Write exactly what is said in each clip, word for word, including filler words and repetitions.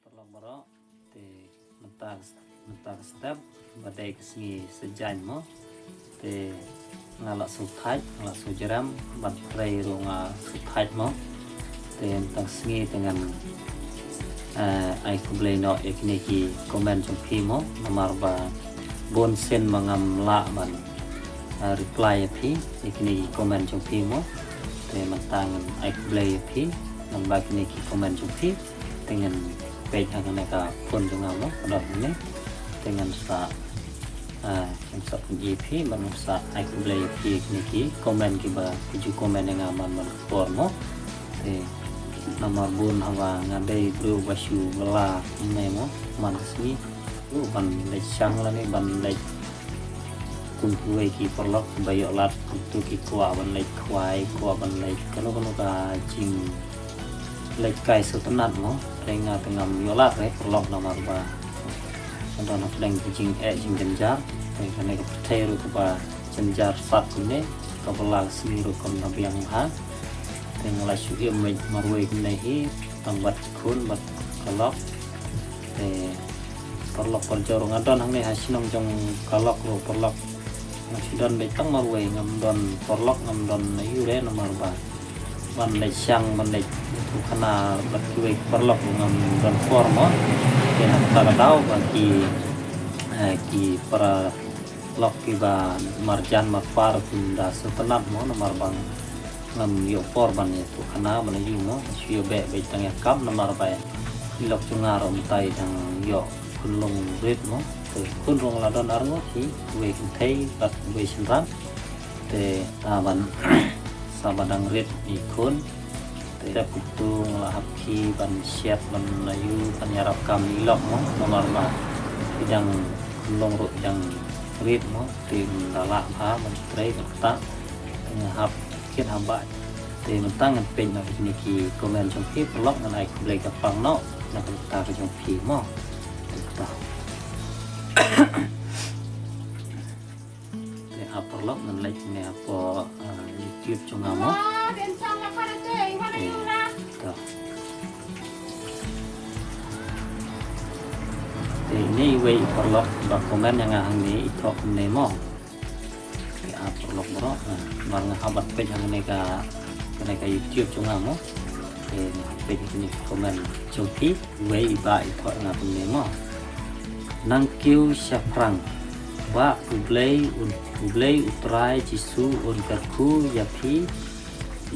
Paralok baroh, te mynta ka, mynta ka step ba dei ka sngi Saitjaiñ mo. Te nga la shu thait, nga la shu jrem, ban trei ruh nga shu thait mo. Te mynta ka sngi te ngan, eh, ai khublei noh ïa kine ki comment jong phi mo, namar ba bun sien ba ngam lah ban, eh, reply ïa phi ïa kine ki comment jong phi mo. Te mynta ngan ai khublei ïa phi namar ba kine ki comment jong phi. Te ngan peit ha kane ka phone jong nga mo, ka don hangne. Te ngan sa, ah, ngan sa pyni ïa phi, ban ngan sa ai khublei ïa phi kine ki comment kiba phi ju comment ïa nga man man ka por mo. Te namar bun haba nga dei briew ba shu bylla ne mo, man ka sngi. Ruh ban leit shang lane ban leit kum kiwei ki paralok ba ïoh lad, kumto ki kwah ban leit khwai, kwah ban leit kano kano ka jing leit kai sngewtynnat mo. Te nga te ngam ïoh lad re paralok namar ba nga don hapdeng ki jingeh jingjynjar. Te kane ka pyrthei ruh kaba jynjar sat kumne, kaba la ka sngi ruh kam da biang bha. Te nga la shu im beit marwei kumne hi, tang bad ki khun bad ka lok. Te paralok parajor ruh nga don hangne ha shnong jong ka lok ruh paralok. Nga shu don beit tang marwei, ngam don paralok, ngam don aïu re namar ba ban leit shang, ban leit ïathuh khana bad kiwei ki paralok ruh ngam don por mo. Te na kata ka daw ba ki, eh, ki paralok kiba marjan marpar kim da sngewtynnat mo namar ba ngam ïoh por ban ïathuh khana ban aïu mo. Shu ïoh beh beit tang ïa ka kam namar ba i lok jong nga ruh mynta i dang ïoh khunlung rit mo. Te khun ruh la don arngut hi, uwei kynthei bad uwei shynrang. Te ta ban sa ba dang rit i khun. Te kumto nga la hap khie ban shet ban aïu ban ïarap kam i lok mo, namar ba i dang khunlung ruh i dang rit mo. Te ym da lah bha ban trei ban ktah. Te nga hap kit haba. Te mynta ngan peit noh ïa kine ki comment jong phi paralok, ngan ai khublei kyrpang noh na ka bynta ka jong phi mo. Te kata. Te ha paralok ngan leit ne hapoh, ah, YouTube jong nga mo. Te, to. Te ine iwei i paralok ba comment ïa nga hangne i thoh kumne mo. Te ha paralok baroh, ah, namar nga hap ban peit hangne ka, kane ka YouTube jong nga mo. Te nga hap peit kine ki comment jong phi. Wei i bah i thoh ïa nga kumne mo. Nangkiew Shaphrang. Bah U Blei un, U Blei U Trai Jisu un kyrkhu ïa phi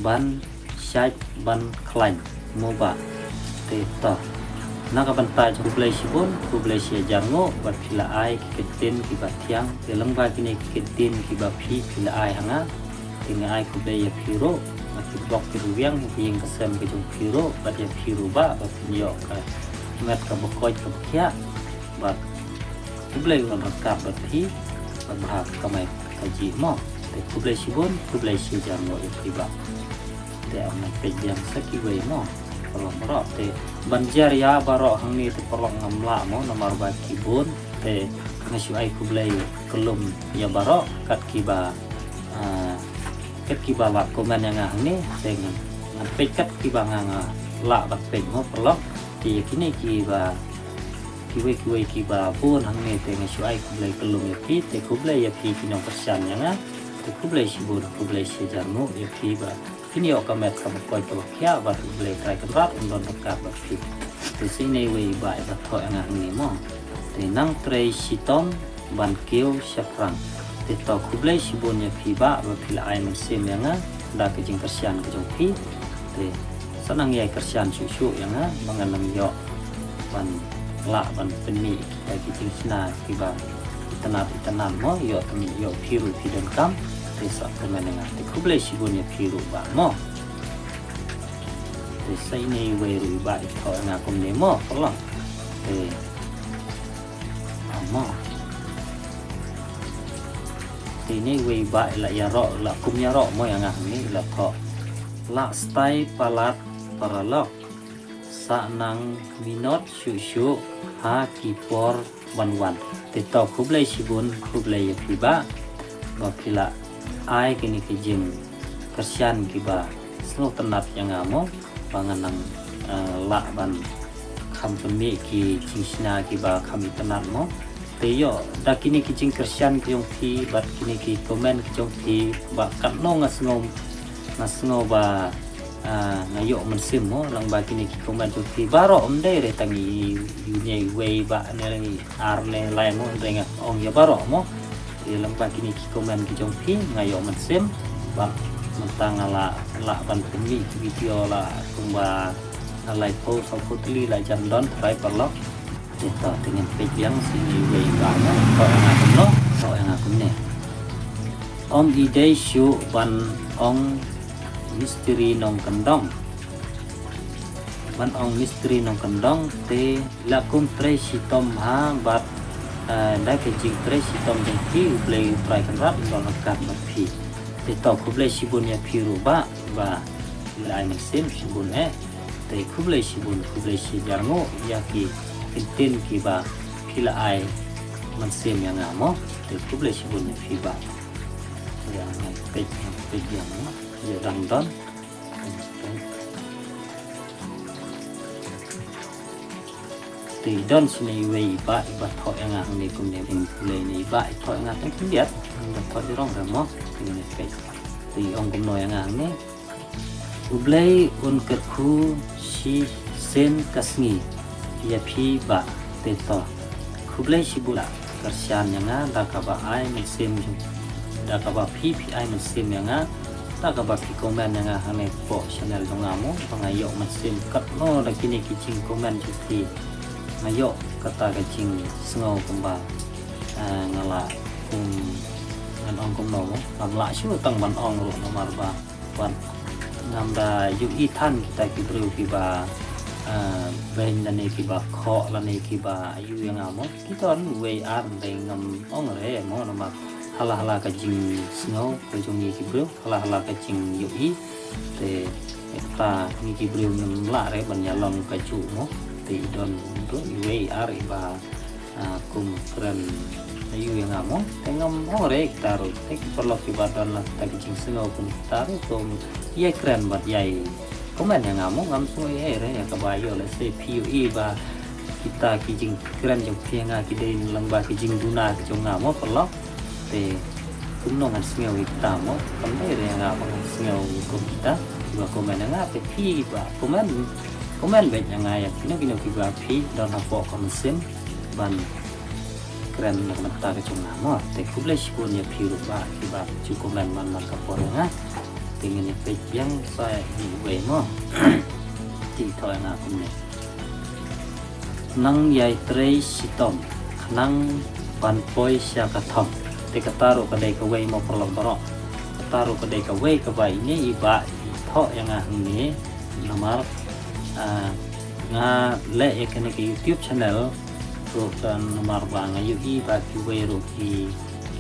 ban shait ban khlaiñ mo bah. Te to. Na ka bynta jong U Blei shibun, U Blei shi hajar nguh ba phi la ai ki ktien kiba thiang, te lyngba kine ki ktien kiba phi, phi la ai ha nga. Te nga ai khublei ïa phi ruh, ïa ki bok ki rwiang, ïa ki ïing ki sem ki jong phi ruh, bad ïa phi ruh bah, ba phin ïoh ka met kaba koit kaba khiah, bad U Blei un ryngkat bad phi, bad bha ka kamai kajih mo. Te khublei shibun, khublei shi hajar nguh ïa phi bah. Te ym peit biang sa kiwei mo. Paralok baroh te ban jer ïa baroh hangne te paralok ngam lah mo, namar ba ki bun. Te nga shu ai khublei kyllum ïa baroh kat kiba, ah, kat kiba la comment ïa nga hangne, te ngan, ngan peit kat kiba nga, nga lah ban peit mo paralok. Te ïa kine kiba, kiwei kiwei kiba bun hangne te nga shu ai khublei kyllum ïa phi, te khublei ïa phi ki nongkyrshan ïa nga. Te khublei shibun, khublei shi hajar nguh ïa phi ba phin ïoh ka met kaba koit kaba khiah bad U Blei Trai Kynrad un don ryngkat bad phi. Te sa ine iwei i bah iba thoh ïa nga hangne mo. Te Nangtrei Shitom Bankiew Shaphrang. Te to khublei shibun ïa phi bah ba phi la ai mynsiem ïa nga da ka jingkyrshan ka jong phi. Te sa nang ïai kyrshan shuh shuh ïa nga ba ngan nang ïoh ban lah ban pynmih kita ki jingshna kiba itynnat itynnat mo, ïoh pynmih ïoh phi ruh phi donkam. Te sa comment ïa nga. Te khublei shibun ïa phi ruh bah mo. Te sa ine iwei ruh i bah i thoh ïa nga kumne mo paralok. Te, ah, mo. Te ine iwei i bah i la ïaroh, la kum ïaroh mo ïa nga hangne, i la thoh. Lah stai palat paralok. Sa nang minot shuh shuh ha ki por ban wan. Te to khublei shibun, khublei ïa phi bah ba phi la ai kine ki jingkyrshan kiba sngewtynnat ïa nga mo, ba ngan nang, eh, lah ban kham pynmih ki jingshna kiba kham itynnad mo. Te ïoh da kine ki jingkyrshan ki jong phi bad kine ki comment ki jong phi ba katno nga sngew, nga sngew ba, ah, nga ïoh mynsiem mo lang ba kine ki comment jong phi baroh, ym dei re tang i, i, i, iwei ba ne lang i ar ne lai mo, hynrei nga ong ïa baroh mo. Te lang ba kine ki comment ki jong phi nga ïoh mynsiem ba mynta nga la, lah ban pynmih ki video la kumba nga lai phew saw phew tylli la jan don trai paralok. Te to te ngin peit biang sini iwei ba mo, to ïa nga kumno, to ïa nga kumne. Ym i dei shuh ban ong mistri nongkyndong. Ban ong mistri nongkyndong te la kum trei shitom ha bad, eh, da ka jingtrei shitom jong phi U Blei U Trai Kynrad un don ryngkat bad phi. Te to khublei shibun ïa phi ruh ba, ba phi la ai mynsiem shibun eh. Te khublei shibun, khublei shihajar nguh ïa ki ktien kiba phi la ai mynsiem ïa nga mo. Te khublei shibun ïa phi ba. Ïa nga peit, nga peit ïa nga mo. Ïa dang don. Te don sini iwei i bah i ba thoh ïa nga hangne kumne, pule ine i bah i thoh ïa nga tang khyndiat, i ba thoh jrong re mo. Te ine peit. Te i ong kumno ïa nga hangne. U Blei un kyrkhu shisien ka sngi ïa phi bah. Te to khublei shibun la kyrshan ïa nga da kaba ai mynsiem, da kaba phi phi ai mynsiem ïa nga, da kaba phi comment ïa nga hangne hapoh channel jong nga mo, ba nga ïoh mynsiem katno da kine ki jingcomment jong phi. Nga ïoh kata ka jingsngew kumba, eh, nga la kum, ngan ong kumno mo, ngam lah shuh tang ban ong ruh namar ba wan ngam da ïohi than kita ki briew kiba, ah, beiñ lane kiba khoh lane kiba ïohi ïa nga mo. Ki don wei ar, hynrei ngam ong re mo namar hala hala ka jingsngew ka jong ngi ki briew, hala hala ka jingïohi. Te kata ngi ki briew ngim lah re ban ïalong kajuh mo. Te i don ruh iwei ar iba, ah, kum kren aïu ïa nga mo. Te ngam ong re kita ruh. Te ki paralok kiba don la kita ki jingsngew kum kita ruh kum ïai kren bad ïai comment ïa nga mo, ngam sngew ei ei re ïa kaba ïoh lehse phi ïohi ba kita ki jingkren jong phi ïa nga ki dei lyngba ki jingduna ki jong nga mo paralok. Te kumno ngan sngew ïa kita mo, kam dei re ïa nga ba ngan sngew kum kita kiba comment ïa nga. Te phi ba comment, comment beit ïa nga ïa kino kino kiba phi don hapoh ka mynsiem ban kren na ka bynta ka jong nga mo. Te khublei shibun ïa phi ruh ba kiba ju comment man man ka por ïa nga. Te ngin ïa peit biang sa ïa uwei mo. Te i thoh ïa nga kumne. Nang ïai trei shitom khnang ban poi sha ka thong. Te kata ruh ka dei kawei mo paralok baroh. Kata ruh ka dei kawei kaba ine i bah i thoh ïa nga hangne. Namar, ah, nga leh ïa kane ka YouTube channel ruh kan namar ba nga ïohi ba kiwei ruh ki,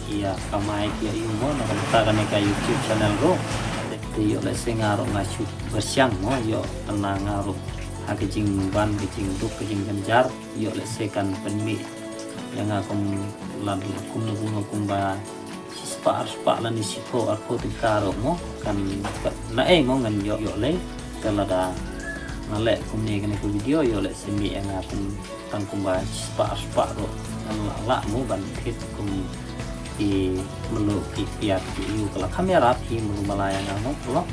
ki ïa kamai ki ïa ïoh mo na ka bynta kane ka YouTube channel ruh. Te ïoh lehse nga ruh nga shu pyrshang mo, ïoh kane nga ruh ha ka jingban ka jingduk ka jingjynjar, ïoh lehse kan pynmih ïa nga kum lad kumno kumno kumba shispah arspah lane shiphew arphew tyngka ruh mo. Kan, kan na ei mo ngan ïoh ïoh lei. Te lada nga leh kumne kane ka video ïoh lehse mih ïa nga kum tang kumba shispah arspah ruh ngan lah lah mo ban thied kum ki mluh ki piat ki ïu ka la kham ïarap ki mluh malai ïa nga mo paralok.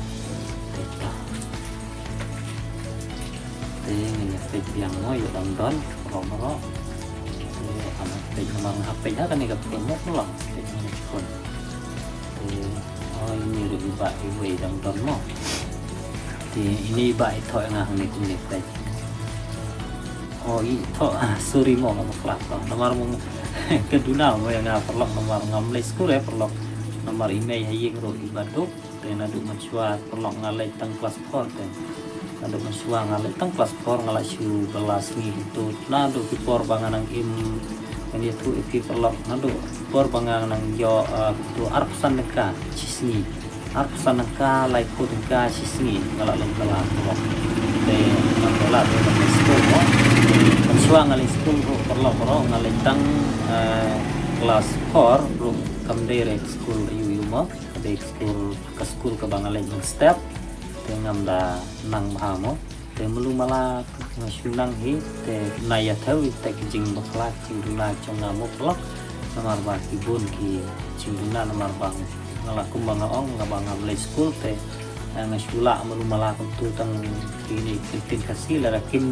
Te ngin ïa peit biang mo ïoh dang don baroh baroh. Te ïoh kan peit namar nga hap peit ha kane ka phone mo paralok. Peit kane ka phone. Te oi ine ruh i bah iwei dang don mo. Te ine i bah i thoh ïa nga hangne kumne peit. O i thoh, ah, sorry mo, nga bakla to. Namar mo ka duna mo ïa nga paralok namar ngam leit skul eh paralok. Namar i mei ha ïing ruh iba duk. Te naduh mynshuwa paralok nga leit tang klas four te. Naduh mynshuwa nga leit tang klas four nga la shu bylla sngi kumto. Naduh ki por ba nga nang im, ngan ïathuh ïa phi paralok, naduh ki por ba nga nang ïoh, ah, kumto arphew san tyngka shi sngi. Arphew san tyngka, laiphew tyngka shi sngi nga la leit bylla paralok. Te nga bylla te nga leit skul mo. Mynshuwa nga leit skul ruh paralok ruh nga leit tang, eh, klas four ruh kam dei re skul ïu ïu mo. Ka dei skul, ka skul kaba nga leit mynstep. Te ngam da nang bha mo. Te mulu mala nga shu nang hi, te na ïa thew ïa te ki jingbakla ki jingduna jong nga mo paralok. Namar ba ki bun ki jingduna namar ba nga la kumba nga ong nga ba nga blei skul te, eh, nga shu lah mulu mala kumtu tang kine ki ktien Khasi lada kim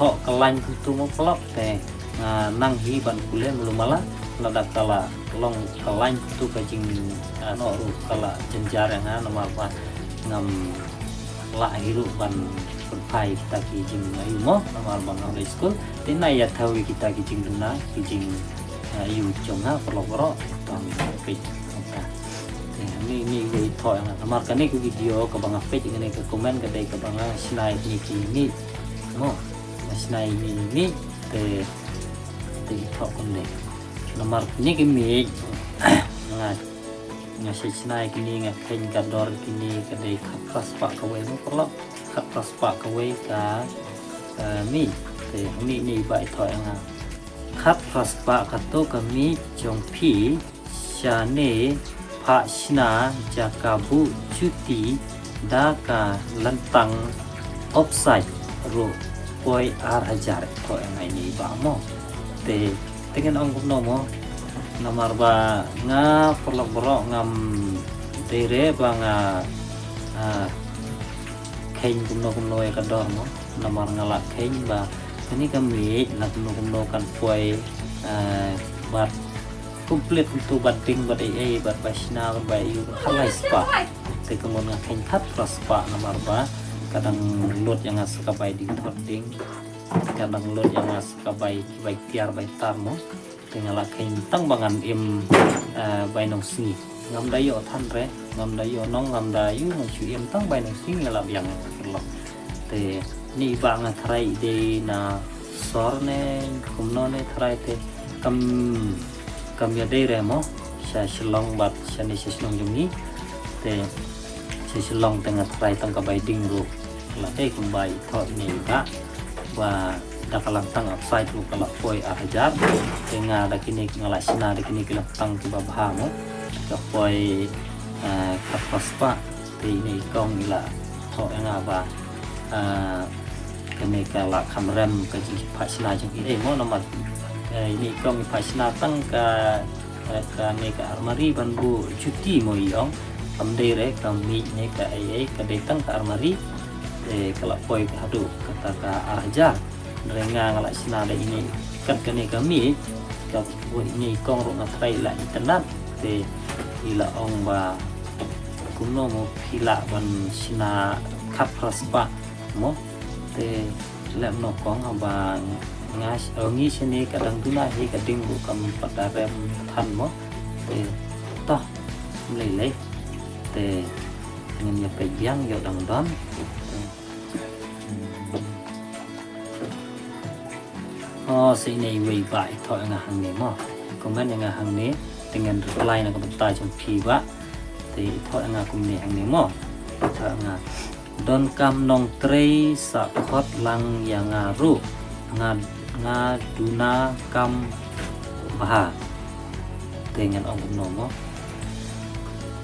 thoh ka lain kumtu mo paralok te nga nang hi ban pule mulu mala lada ka la long ka lain kumtu ka jing, eh, noh ruh ka la jynjar ïa nga namar ba ngam lah hi ruh ban pynphai kita ki jingayu mo namar ba nga blei skul. Te na ïa thew ïa kita ki jingduna ki jing, eh, ayu jong nga paralok baroh. Tang peit. Te ni ni wei thoh ïa nga namar kane ka video kaba nga peit ïa kane ka comment ka dei kaba nga shna ïa kine ki mih mo. Nga shna ïa kine ki mih te te i thoh kumne. Namar kine ki mih nga nga shna ïa kine nga kheiñ ka dor kine ka dei khatphra spah kawei mo paralok. Khatphra spah kawei ka, eh, mih. Te hangne ne i Bah i thoh ïa nga. Khatphra spah kato ka mih jong phi shane phah shna jaka buh juti da ka lyntang offside ruh poi ar hajar, i thoh ïa nga ine i Bah mo. Te te ngan ong kumno mo. Namar ba nga paralok baroh ngam dei re ba nga, ah, kheiñ kumno kumno ïa ka dor mo. Namar nga la kheiñ ba kane ka mih la kumno kumno kan poi, eh, bad complete kumtu bad ding bad ei ei bad ba shna bad ba ïa u ha lai spah. Te ka mut nga kheiñ khatphra spah namar ba ka dang lut ïa nga sa ka bai ding thot ding. Ka dang lut ïa nga sa ka bai ki bai tiar bai tar mo. Te nga la kheiñ tang ba ngan im, eh, bai nong sngi. Ngam da ïoh than re, ngam da ïoh nong, ngam da ïoh nong shu im tang bai nong sngi nga la biang paralok. Te ni ba nga tharai dei na sor ne kumno ne tharai te kam kam ïa dei re mo sha Shillong bad shane sha shnong jong ngi. Te sha Shillong te nga tharai tang ka bai ding ruh la dei kumba i thoh ine i Bah ba da ka lyntang offside ruh ka la poi ar hajar. Te nga da kine nga la shna da kine ki lyntang kiba bha mo ka poi, eh, khatphra spah. Te ine i kong i la thoh ïa nga ba, eh, kane ka la kham rem ka jingphah shna jong i ei mo namar, eh, ine i kong i phah shna tang ka, eh, kane ka armari ban buh juti mo i ong. Kam dei re ka mih ne ka ei ei ka dei tang ka armari. Te ka la poi ka haduh kata ka ar hajar. Hynrei nga nga la shna da ine kat kane ka mih ka buh ine i kong ruh nga tharai la itynnad. Te i la ong ba kumno mo phi lah ban shna khatphra spah mo. Te leh mano kong haba nga, eh, ngi shane ka dang duna hi ka ding ruh kam pat da rem than mo. Te toh lei lei. Te ngin ïa peit biang ïoh dang don. Te, hmm. Oh, sa ine iwei i Bah i thoh ïa nga hangne mo. Comment ïa nga hangne te ngan reply na ka bynta jong phi Bah. Te i thoh ïa nga kumne hangne mo. I thoh ïa nga. Donkam nongtrei sa khot lang ïa nga ruh. Nga, nga duna kam bha. Te ngan ong kumno mo.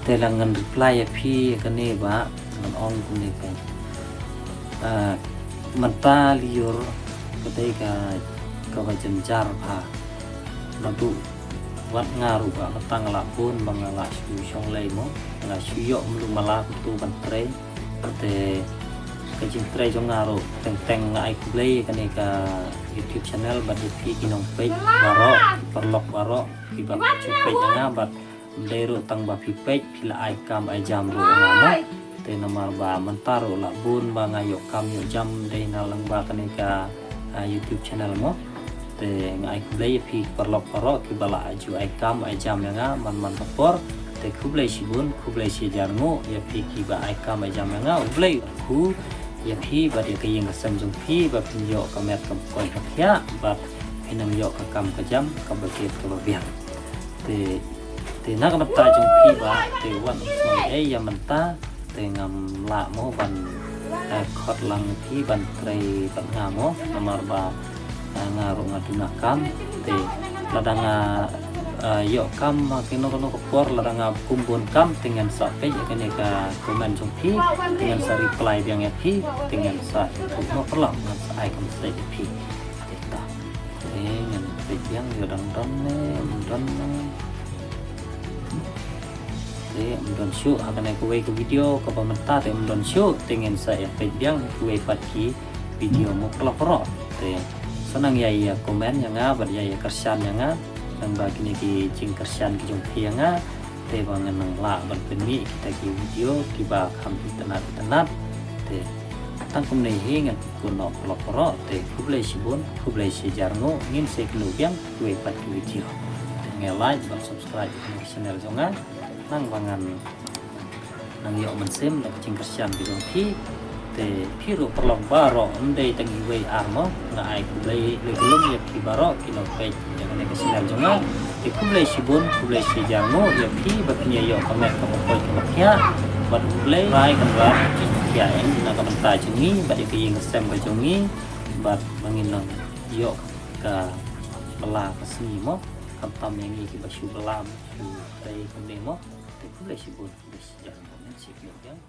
Te la ngan reply ïa phi ïa kane Bah, ngan ong kumne phi. Ah, mynta lyiur ka dei ka, kaba jynjar bha. Naduh wat nga ruh Bah, mynta nga la bun ba nga la shu shong lei mo. Nga la shu ïoh mlu mala kumtu ban trei. Te ka jingtrei jong nga ruh teng teng nga ai khublei ïa kane ka YouTube channel bad ïa phi ki nongpeit baroh, paralok baroh kiba ju peit ïa nga bad ym dei ruh tang ba phi peit, phi la ai kam ai jam ruh ïa nga mo. Te namar ba mynta ruh la bun ba nga ïoh kam ïoh jam dei na lyngba kane ka, ah, YouTube channel mo. Te nga ai khublei ïa phi paralok baroh kiba la ju ai kam ai jam ïa nga man man ka por. Te khublei shibun, khublei shi hajar nguh ïa phi kiba ai kam ai jam ïa nga. U Blei u kyrkhu ïa phi bad ïa ka ïing ka sem jong phi ba phin ïoh ka met ka bkoi ka khiah bad phin nang ïoh ka kam ka jam kaba kit kaba biang. Te, te na ka bynta jong phi Bah te wat ym sngew ei ïa mynta. Te ngam lah mo ban, eh, khot lang ïa phi ban trei bad nga mo namar ba, eh, nga ruh nga duna kam. Te lada nga, Ah, ïoh kam ha kino kino ka por lada nga kum bun kam te ngan sa peit ïa kane ka comment jong phi, te ngan sa reply biang ïa phi, te ngan sa ïathuh noh paralok, ngan sa ai ka message ïa phi. Te ta. Te ngan peit biang ïoh dang don ne, ym don ne. Te ym don shuh ha kane kawei ka video kaba mynta te ym don shuh, te ngan sa ïa peit biang kawei pat ki video mo paralok paralok. Te sa nang ïa ïa comment ïa nga bad ïa ïa kyrshan ïa nga. Nang ba kine ki jingkyrshan ki jong phi ïa nga te ba ngan nang lah ban pynmih kita ki video kiba kham itynnad itynnad. Te tang kumne hi ngan pynkut noh paralok paralok. Te khublei shibun, khublei shihajar nguh, ngin sa ïakynduh biang kawei pat ki video. Te ngi like bad subscribe ïa kane ka channel jong nga. Nang ba ngan nang ïoh mynsiem da ka jingkyrshan ka jong phi. Te phi ruh paralok baroh, ym dei tang iwei ar mo, nga ai khublei lei kyllum ïa phi baroh ki nongpeit ïa kane ka channel jong nga. Te khublei shibun, khublei shihajar nguh ïa phi ba phin ïa ïoh ka met kaba koit kaba khiah. Bad U Blei un rai kan rat jingkhiah na ka bynta jong ngi bad ïa ka ïing ka sem ka jong ngi. Bad ba ngin nang ïoh ka bylla ka sngi mo, khamtam ïa ngi kiba shu bylla mo, shu trei kumne mo. Te khublei shibun, khublei shihajar nguh, ngin sa ïakynduh biang.